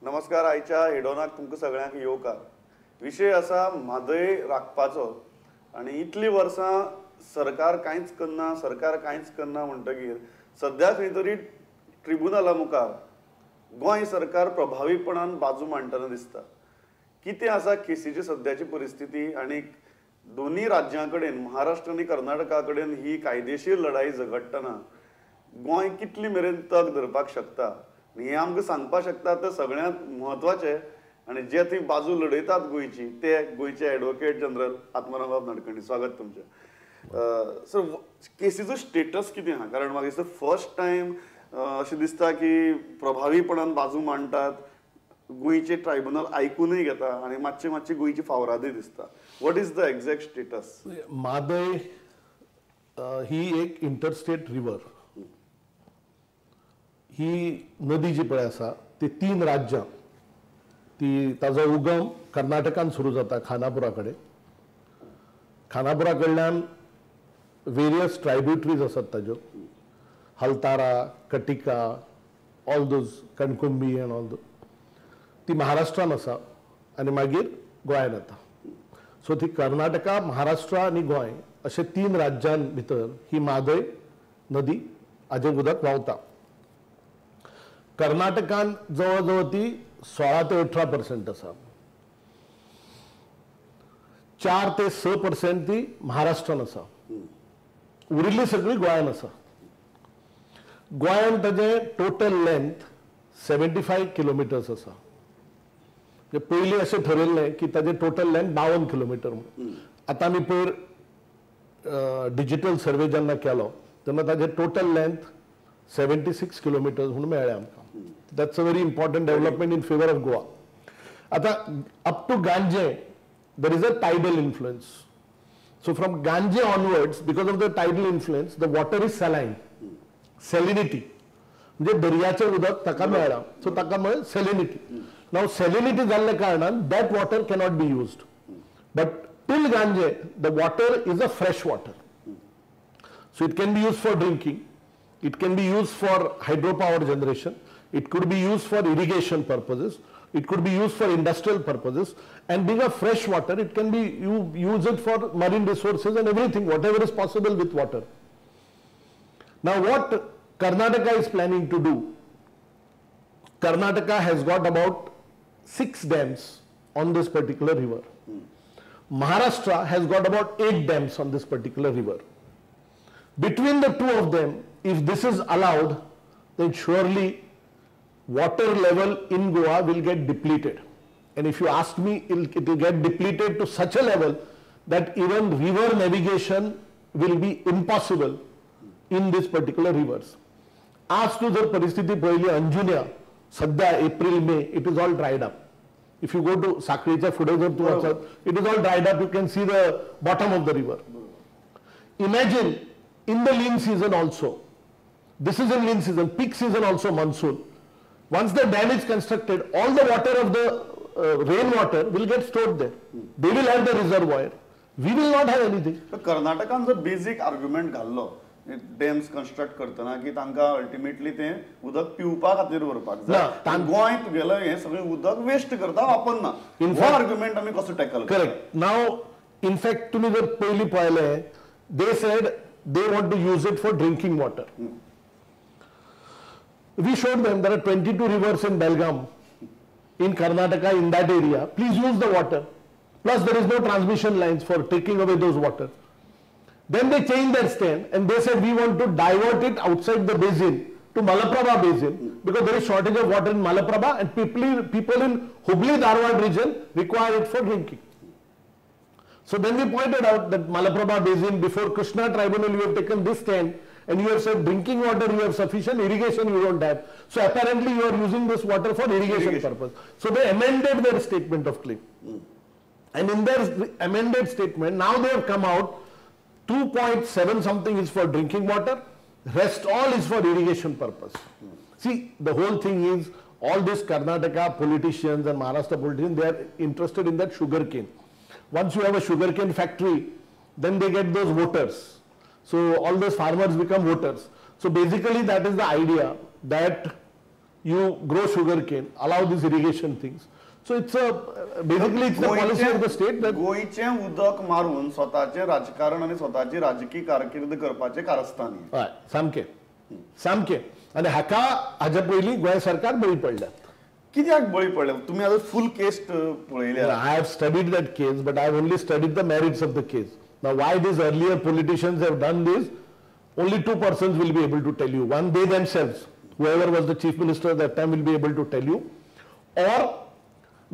नमस्कार, आयच्या हेडोनाक तुमकां सगळ्यांक येवकार. विशय आसा म्हादय राखपाचो आनी इतलीं वर्सां सरकार कांयच करना, सरकार कांयच करना म्हणटगीर सद्या खंय तरी ट्रिब्युनला मुखार गोंय सरकार प्रभावीपणान बाजू मांडटना दिसता. कितें आसा केसीची सद्याची परिस्थिती आनी दोनूय राज्यां कडेन, महाराष्ट्र आनी कर्नाटका कडेन ही कायदेशीर लढाई झगडटना गोंय कितली मेरेन तग धरपाक शकता हें आमकां सांगपाक शकता. तर सगळ्यांत म्हत्वाचें आनी जे थंय बाजू लढयतात गोंयची ते गोंयचे एडवोकेट जनरल आत्मारामबाब नाडकर्णी. स्वागत तुमचें. सर, केसीचो स्टेटस कितें आहा? कारण म्हाका दिसता फर्स्ट टायम अशें दिसता की प्रभावीपणान बाजू मांडटात, गोंयचे ट्रायब्युनल आयकुनूय घेता आनी मातशें मातशें गोंयची फावरादूय दिसता. What is the exact status? Mhadei ही एक इंटरस्टेट रिवर. ही नदी जी पळय आसा ती तीन राज्यां, ती ताजो उगम कर्नाटकान सुरू जाता खानापुरा कडेन. खानापुरा कडल्यान वेरियस ट्रायब्युटरीज आसात ताज्यो, Haltara, Katika, all those, Kankumbi and all those. ती महाराष्ट्रान आसा आनी मागीर गोंयान येता. सो ती कर्नाटका, महाराष्ट्र आनी गोंय अशे तीन राज्यां भितर ही म्हादय नदी हाजें उदक व्हांवता. कर्नाटकान जवळ जवळ ती 16 ते 18% आसा, 4 ते 6% ती महाराष्ट्रान आसा, उरिल्ली सगळी गोंयान आसा. गोंयान ताजें टोटल लेंथ 75 किलोमिटर्स आसा. म्हणजे पयलीं अशें ठरयल्लें की ताजें टोटल लेंथ 52 किलोमिटर म्हणून. आतां आमी पयर डिजिटल सर्वे जेन्ना केलो तेन्ना ताजें टोटल लेंथ 76 किलोमिटर्स म्हणून मेळ्ळें आमकां. That's a very important development in favour of Goa. आतां up to Ganje there is a tidal influence. So from Ganje onwards, because of the tidal influence, the water is saline, salinity. म्हणजे दर्याचें उदक ताका मेळ्ळां, so ताका मेळ सॅलिनिटी. नाव सॅलिनिटी जाल्ल्या कारणान that water cannot be used. But till Ganje the water is a fresh water. So it can be used for drinking, it can be used for hydropower generation, it could be used for irrigation purposes, it could be used for industrial purposes, and being a fresh water, it can be, you use it for marine resources and everything, whatever is possible with water. Now what Karnataka is planning to do, Karnataka has got about 6 dams on this particular river. Maharashtra has got about 8 dams on this particular river. Between the two of them, if this is allowed, then surely water level in Goa will get depleted. And if you ask me, it will get depleted to such a level that even river navigation will be impossible in these particular rivers. आज तू जर परिस्थिती पळयली अंजुन्या सध्या April May, it is all dried up. If you go to साखळीच्या फुडें जर तूं वचत, it is all dried up. You can see the bottom of the river. Imagine in the lean season also, this is in lean season, peak season also, monsoon. Once the dam is constructed, all the water of the rain water will get stored there. They will have the reservoir. We will not have anything. कर्नाटकान जो basic argument घाल्लो dams construct करतना की तांकां ultimately तें उदक पिवपा खातीर व्हरपाक जाय, गोंय तुगेलें हें सगळें उदक वेस्ट करता, वापरना. हो आर्ग्युमेंट आमी कसो टॅकल? करेक्ट. नाव इनफॅक्ट तुमी जर पयलीं पळयलें, they said they want to use it for drinking water. We showed them there are 22 rivers in Belgaum, in Karnataka, in that area. Please use the water. Plus there is no transmission lines for taking away those water. Then they changed their stand and they said we want to divert it outside the basin to Malaprabha basin, because there is shortage of water in Malaprabha and people in Hubli Dharwad region require it for drinking. So then we pointed out that Malaprabha basin, before Krishna tribunal you have taken this stand and you have said drinking water you have sufficient, irrigation you don't have. So apparently you are using this water for irrigation purpose. So they amended their statement of claim. And in their amended statement, now they have come out 2.7 something is for drinking water, rest all is for irrigation purpose. See, the whole thing is all these Karnataka politicians and Maharashtra politicians, they are interested in that sugar cane. Once you have a sugarcane factory, then they get those voters. So all those farmers become voters. So basically that is the idea, that You grow sugarcane, allow these irrigation things. So it's a, basically it's the policy of the state that गोंयचें उदक मारून स्वताचें राजकारण आनी स्वताची राजकीय कारकीर्द करपाचें कारस्थान. हय, सामकें सामकें. आनी हाका हाज्या पयलीं गोंय सरकार बळी पडल्यात. कित्याक बळी पडले? तुमी आतां फूल केस पळयल्या. I have studied that case, but I have only studied the merits of the case. Now why these earlier politicians have done this, only two persons will be able to tell you. One, they themselves, whoever was the chief minister at that time will be able to tell you, or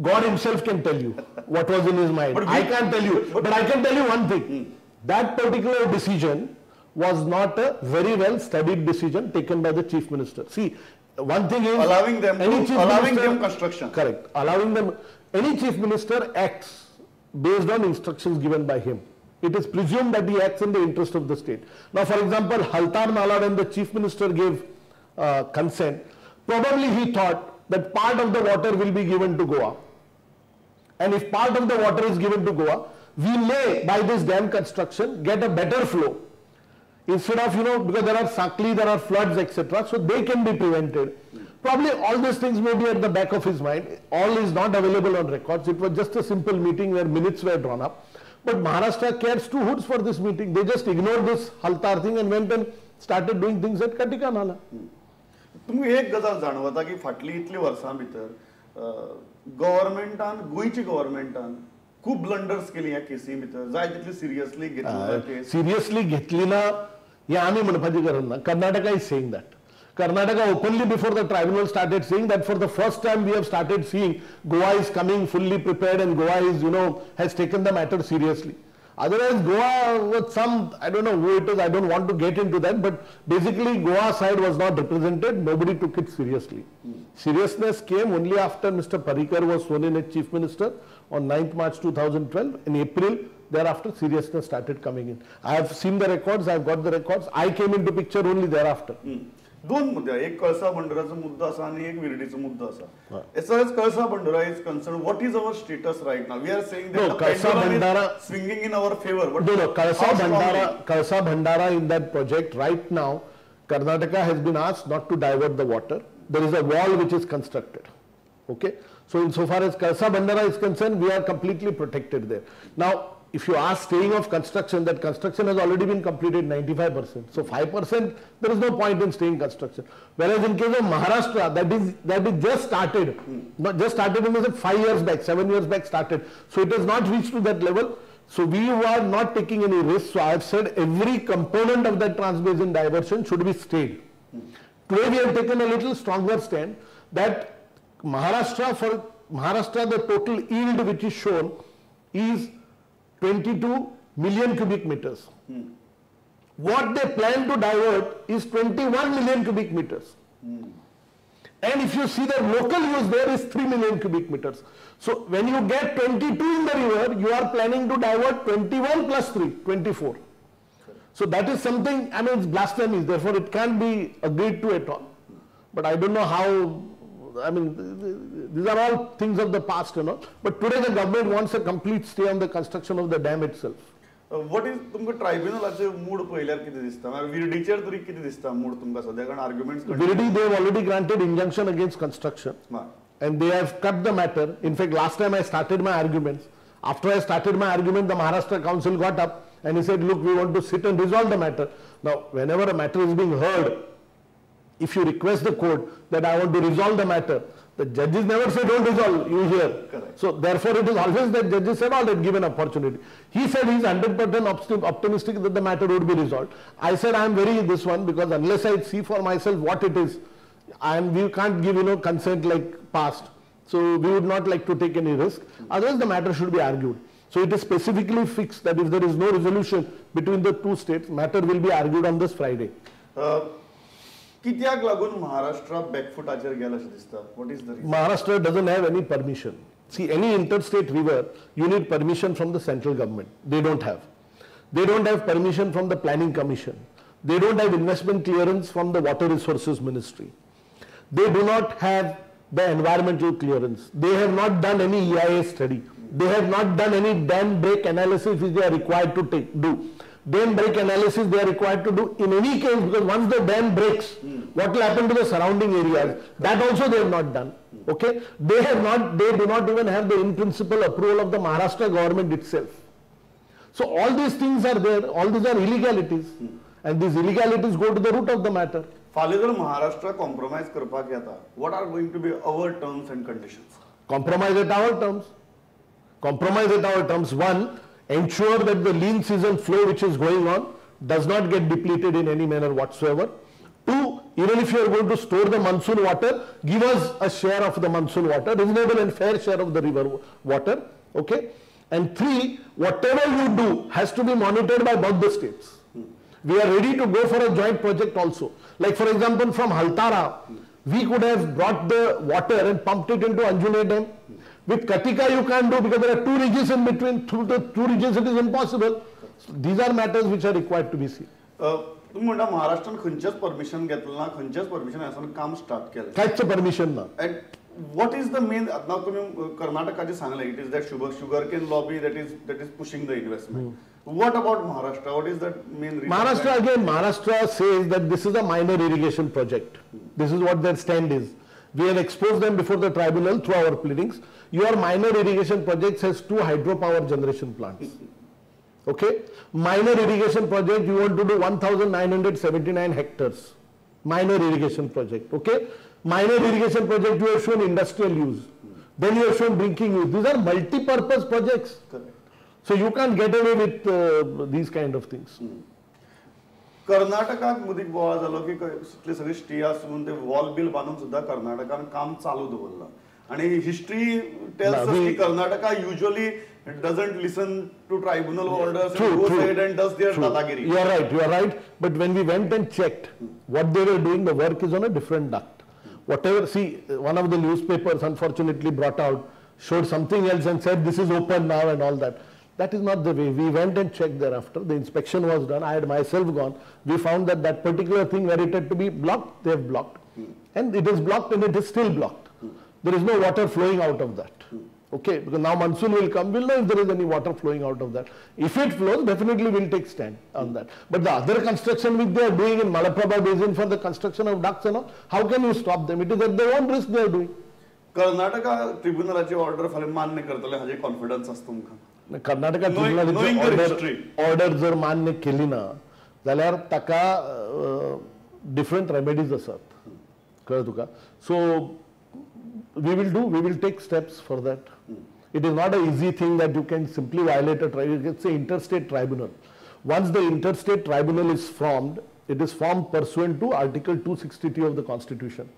God himself can tell you what was in his mind. But I can't tell you, but I can tell you one thing. That particular decision was not a very well studied decision taken by the chief minister. See, one thing is allowing them allowing them construction. Correct. Allowing them, any chief minister acts based on instructions given by him. It is presumed that he acts in the interest of the state. Now, for example, Haltar Nala, when the chief minister gave consent, probably he thought that part of the water will be given to Goa. And if part of the water is given to Goa, we may, by this dam construction, get a better flow. Instead of, you know, because there are Sakli, there are floods, etc. So they can be prevented. Probably all these things may be at the back of his mind. All is not available on records. It was just a simple meeting where minutes were drawn up. But Maharashtra cares two hoods for this meeting. They just ignored this Haltar thing and went and started doing things at Katika Nala. तुमकां एक गजाल जाणवता की फाटली इतली वर्सां भितर गव्हर्मेंटान, गोंयची गव्हर्मेंटान खूब ब्लंडर्स केली ह्या केसी भितर, जाय तितली सिरियसली घेतली केस. सिरियसली घेतली ना हे आमी म्हणपाची गरज ना. Karnataka is saying that. Karnataka openly before the tribunal started saying that for the first time we have started seeing Goa is coming fully prepared and Goa is, you know, has taken the matter seriously. Otherwise, Goa was some, I don't know who it is, I don't want to get into that, but basically Goa side was not represented, nobody took it seriously. Seriousness came only after Mr. Parrikar was sworn in as Chief Minister on 9th March 2012. In April, thereafter, seriousness started coming in. I have seen the records, I have got the records, I came into picture only thereafter. दोन मुद्दे, एक कळसा बंडोराचो मुद्दो आसा आनी एक विर्डीचो मुद्दो आसा. As far as Kalasa Bandura is concerned, what is our status right now? We are saying that no, Kalasa Bandara swinging in our favor. But no, no, Kalasa Bandara in that project right now, Karnataka has been asked not to divert the water. There is a wall which is constructed. Okay, so insofar as Kalasa Bandara is concerned, we are completely protected there. Now, if you ask staying of construction, that construction has already been completed 95%. So 5%, there is no point in staying construction. Whereas in case of Maharashtra, that is just started, not just started in the 5 years back, 7 years back started. So it has not reached to that level. So we are not taking any risk. So I have said every component of that transbasin diversion should be stayed. Today we have taken a little stronger stand that Maharashtra, for Maharashtra, the total yield which is shown is 22 million cubic meters. What they plan to divert is 21 million cubic meters. And if you see the local use there is 3 million cubic meters. So when you get 22 in the river, you are planning to divert 21 plus 3, 24. So that is something, I mean, it's blasphemy, therefore it can't be agreed to at all. But I don't know how, I mean, these are all things of the past, you know. But today the government wants a complete stay on the construction of the dam itself. What is तुमकां ट्रायब्युनलाचे mood पळयल्यार कितें दिसता? विर्डीचेर तरी कितें दिसता mood तुमकां सद्या? कारण arguments Virdi, they have already granted injunction against construction. And they have cut the matter. In fact, last time I started my arguments. After I started my argument, the Maharashtra Council got up and he said, look, we want to sit and resolve the matter. Now, whenever a matter is being heard, if you request the court that I want to resolve the matter, the judges never say don't resolve, you hear. Correct. So therefore it is always that judges said, all right, give an opportunity. He said he is 100% optimistic that the matter would be resolved. I said I am very this one because unless I see for myself what it is, and we can't give, you know, consent like past. So we would not like to take any risk. Otherwise the matter should be argued. So it is specifically fixed that if there is no resolution between the two states, matter will be argued on this Friday. कित्याक लागून महाराष्ट्र बॅकफुटाचेर गेला अशें दिसता? What is the reason? Maharashtra doesn't have any permission. See, any interstate river, you need permission from the central government. They don't have. They don't have permission from the Planning Commission. They don't have investment clearance from the Water Resources Ministry. They do not have the environmental clearance. They have not done any EIA study. They have not done any dam break analysis which they are required to do. Dam break analysis they are required to do in any case, because once the dam breaks, what will happen to the surrounding areas? That also they have not done. Okay, they have not, they do not even have the in principle approval of the Maharashtra government itself. So all these things are there, all these are illegalities, and these illegalities go to the root of the matter. फाल्यां जर Maharashtra compromise करपाक येता, what are going to be our terms and conditions? Compromise at our terms. Compromise at our terms. One, ensure that the lean season flow which is going on does not get depleted in any manner whatsoever. Two, even if you are going to store the monsoon water, give us a share of the monsoon water, reasonable and fair share of the river water. Okay. And three, whatever you do has to be monitored by both the states. We are ready to go for a joint project also. Like for example, from Haltara, we could have brought the water and pumped it into Anjuna Dam. With Katika you can't do, because there are two ridges in between. Through the two ridges it is impossible. So these are matters which are required to be seen. तुम्ही म्हणता महाराष्ट्रान खंयचेच permission घेतलं ना, खंयचेच permission आसतना काम start केलें, कांयच परमिशन ना. And what is the main, आता तुम्ही कर्नाटकाचे सांगले, it is that sugar cane lobby that is pushing the investment. What about Maharashtra? What is the main reason? Maharashtra, again, Maharashtra says that this is a minor irrigation project. This is what their stand is. We have exposed them before the tribunal through our pleadings. Your minor irrigation project has 2 hydropower generation plants. Okay? Minor irrigation project, you want to do 1,979 hectares. Minor irrigation project. Okay? Minor irrigation project, you have shown industrial use. Then you have shown drinking use. These are multi-purpose projects. Correct. So you can't get away with these kind of things. कर्नाटकाक मुदीक बोवाळ जालो की इतले सगळे stay आसून ते wall bill बांदून सुद्दां कर्नाटकान काम चालू दवरलां. आनी हिस्ट्री टेल्स अस की Karnataka usually doesn't listen to tribunal orders and goes ahead and does their dadagiri. You are right, you are right. But when we went and checked what they were doing, the work is on a different duct. Whatever, see, one of the newspapers unfortunately brought out, showed something else and said this is open now and all that. That is not the way. We went and checked thereafter. The inspection was done. I had myself gone. We found that that particular thing where it had to be blocked, they have blocked. And it is blocked and it is still blocked. There is no water flowing out of that. Okay, because now monsoon will come, we'll know if there is any water flowing out of that. If it flows, definitely we'll take stand on that. But the other construction which they are doing in Malaprabha Basin for the construction of ducts and all, how can you stop them? It is at their own risk they are doing. Karnataka ट्रिब्युनलाची order फाल्यां मान्य करतले हाजे confidence आसा तुमकां? Karnataka ट्रिब्युनलाची order जर मान्य केली ना जाल्यार ताका डिफरंट रेमेडीज आसात, कळ्ळें तुका? So we will take steps for that. It is not an easy thing that you can simply violate a tribunal. It's an interstate tribunal. Once the interstate tribunal is formed, it is formed pursuant to Article 262 of the Constitution.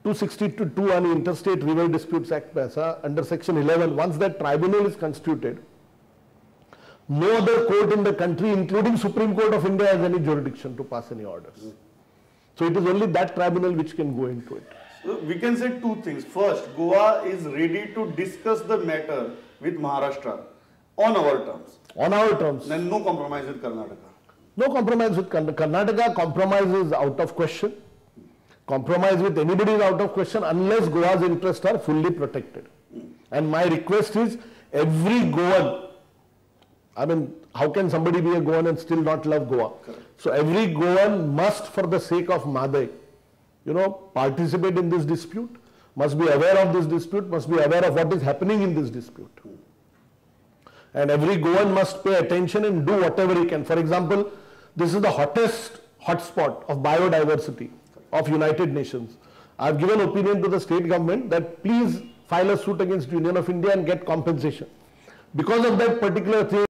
262 on Interstate River Disputes Act under Section 11, once that tribunal is constituted, no other court in the country, including Supreme Court of India, has any jurisdiction to pass any orders. So it is only that tribunal which can go into it. So we can say two things. First, Goa is ready to discuss the matter with Maharashtra on our terms. On our terms. And no compromise with Karnataka. No compromise with Karnataka. Compromise is out of question. Compromise with anybody is out of question unless Goa's interests are fully protected. And my request is every Goan, I mean, how can somebody be a Goan and still not love Goa? Correct. So every Goan must, for the sake of Mhadei, you know, participate in this dispute, must be aware of this dispute, must be aware of what is happening in this dispute. And every Goan must pay attention and do whatever he can. For example, this is the hottest hotspot of biodiversity of United Nations. I have given opinion to the state government that please file a suit against Union of India and get compensation. Because of that particular thing,